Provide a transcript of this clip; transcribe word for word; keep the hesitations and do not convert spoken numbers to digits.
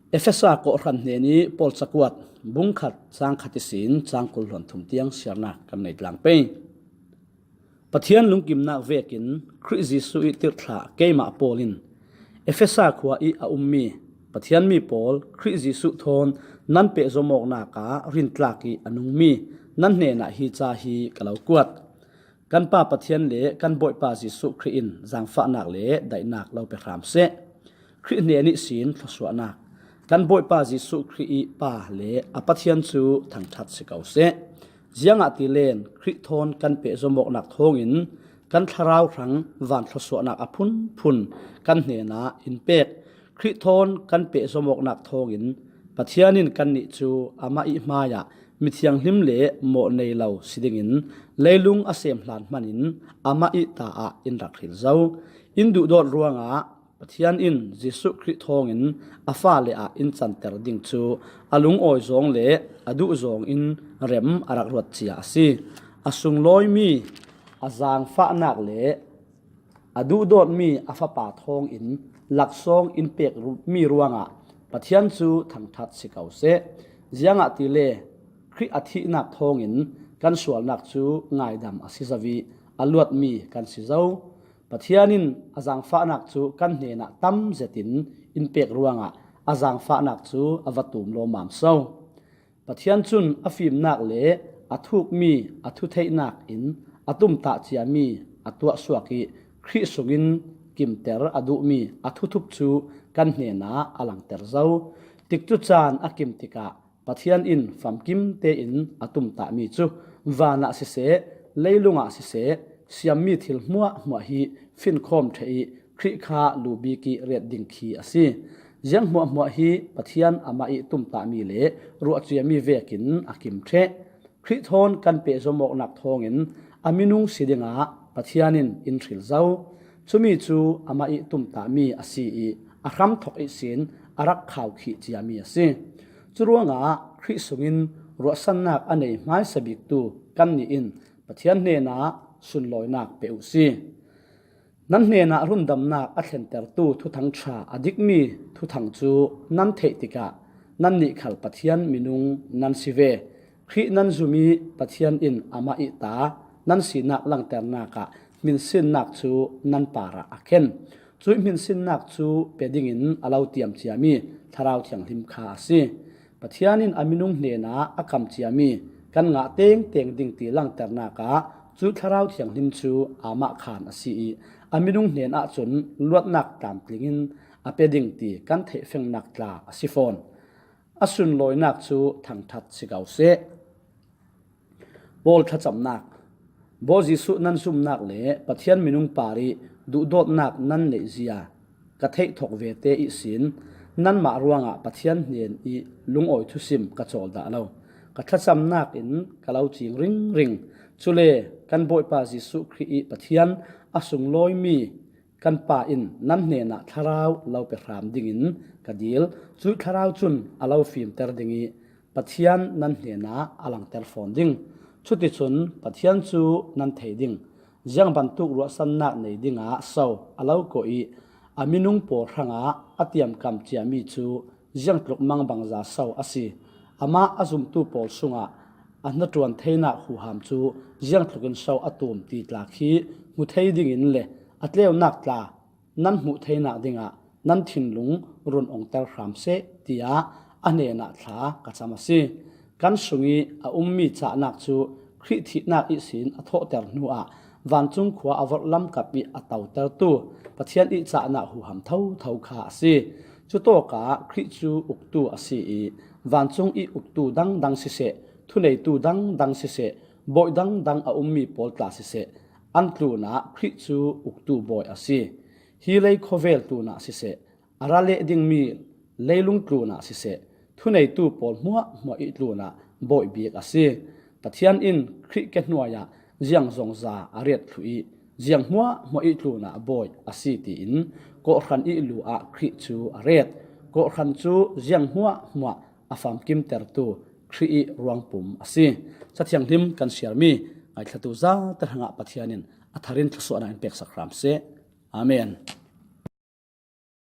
Efesa kawhhran hnenih Paul cakuat bung khat cang khat ihsin cang kul hluan thum tiang siarnak kan nei tlang pei. Pathian lungkimnak vekin Khrih Jesuh ih tirhthlah keimah Paul in Efesa khua ih a ummi Pathian mi pawl, Khrih Jesuh thawn nan pehzom awknak ah rintlak ih a nungmi nan hnenah hi ca hi ka lo kuat. Kan Pa Pathian le kan Bawipa Jesuh Khrih in zaangfahnak le daihnak lo pe hram seh. Khrih hnen ihsin thluasuahnak, kan Bawipa Jesuh Khrih ih Pa le a Pathian cu thangṭhat si ko seh. Ziangahtile Khrih thawn kan pehzom awknak thawngin kan thlarau hrang van thluasuahnak a phunphun kan hnenah in pek. Khrih thawn kan pehzom awknak thawngin Pathian in kannih cu amah ih hmaiah mithianghlim le mawhnei lo si dingin leilung a sem hlan hmanin amah ih ta ah in rak hril zo. In duhdawt ruangah Pathian in Jesuh Khrih thawngin a fale ah in canter ding cu a lungawi zawng le a duh zawng in rem a rak ruat cia a si. A sunglawimi a zaangfahnak le a duhdawtmi a Fapa thawngin laksawng in pek ru-, mi ruangah Pathian cu thangṭhat si ko seh. Ziangahtile Khrih a thihnak thawngin kan sualnak cu ngaidam a si zo ih a luatmi kan si zo. Pathian in a zaangfahnak cu kan hnenah tam zetin in pek ruangah a zaangfahnak cu a va tum lawmmam so. Pathian cun a fimnak le a thukmi a thutheihnak in a tumtah ciami a tuahsuak ih Khrih sungin kimter a duhmi a thuthup cu kan hnenah a langter zo. Tikcu caan a kim tikah Pathian in famkim tein a tumtahmi cu van ah siseh, leilung ah siseh, siammi thil hmuahhmuah hi finkhawm ṭheh ih Khrih kha lu bik ih ret ding khi a si. Ziang hmuahhmuah hi Pathian amah ih tumtahmi le ruahciami vekin a kim ṭheh. Khrih thawn kan pehzom awknak thawngin a minung si dingah Pathian in in hril zo. Cumi cu amah ih tumtahmi a si ih a hramthok ihsin a rak khaukhih ciami a si. Curuangah Khrih sungin ruahsannak a nei hmaisa biktu kannih in Pathian hnenah sunlawinak pe uh si. Nan hnenah rundamnak a thlentertu Thuthang ṭha a dikmi Thuthang cu nan theih tikah nannih khal Pathian minung nan si ve. Khrih nan zum ih Pathian in amah ih ta nan sinak langternak ah hminsinnak cu nan parah a khen. Cuih hminsinnak cu pe dingin a lo tiam ciami Thlarau Thianghlim kha a si. Pathian in a minung hnenah a kam ciami kan ngah tengteng ding ti langternak ah cuih Thlarau Thianghlim cu amah khan a si ih a minung hnenah cun luatnak tlamtling in a pe ding ti kan theihfengnak tla a si fawn. A sunlawinak cu thangṭhat si ko seh. Paul thlacamnak. Bawi Jesuh nan zumnak le Pathian minung parih duhdawtnak nan neihzia ka theih thok vete ihsin nanmah ruangah Pathian hnen ih lungawi thusim ka cawl dah lo. Ka thlacamnak in ka lo cing ringring. Cule kan Bawipa Jesuh Khrih ih Pathian a sunglawimi kan Pa in nan hnenah thlarau lo pe hram dingin ka dil. Cuih thlarau cun a lo fimter ding ih Pathian nan hnenah a langter fawn ding. Cuticun Pathian cu nan thei ding. Ziang bantuk ruahsannak nei dingah so a lo kawh ih a minung pawl hrangah a tiamkam ciami cu ziangtluk mangbangza so a si. Amah a zumtu pawl sungah a hnaṭuan theinak huham cu ziangtlukin so a tum ti tla khi hmu thei dingin le a tleunak tla nan hmuh theinak dingah nan thinlung run ongter hram seh, tiah a hnenah thla ka cam a si. Kan sungih a ummi cahnak cu Khrih thihnak ihsin a thawhter hnuah vancung khua a vorh lamkap ih a totertu Pathian ih cahnak huham thotho kha a si. Cutawkah Khrih cu uktu a si ih vancung ih uktu dangdang siseh, thuneitu dangdang siseh, bawi dangdang a ummi pawl tla siseh, an tlunah Khrih cu uktu bawi a si. Hi lei khawvel tlunah siseh, a ra leh dingmi leilung tlunah siseh, thuneitu pawl hmuahhmuah ih tlunah bawi bik a si. Pathian in Khrih ke hnuaiah ziang zongza a ret thluh ih ziang hmuahhmuah ih tlunah bawi a si tiin kawhhran ih lu ah Khrih cu a ret. Kawhhran cu ziang hmuahhmuah a famkimtertu Khrih ih ruangpum a si. Ca Thianghlim kan siarmi ngaithlatu zate hrangah Pathian in a tharin thluasuahnak in peksak hram seh. Amen.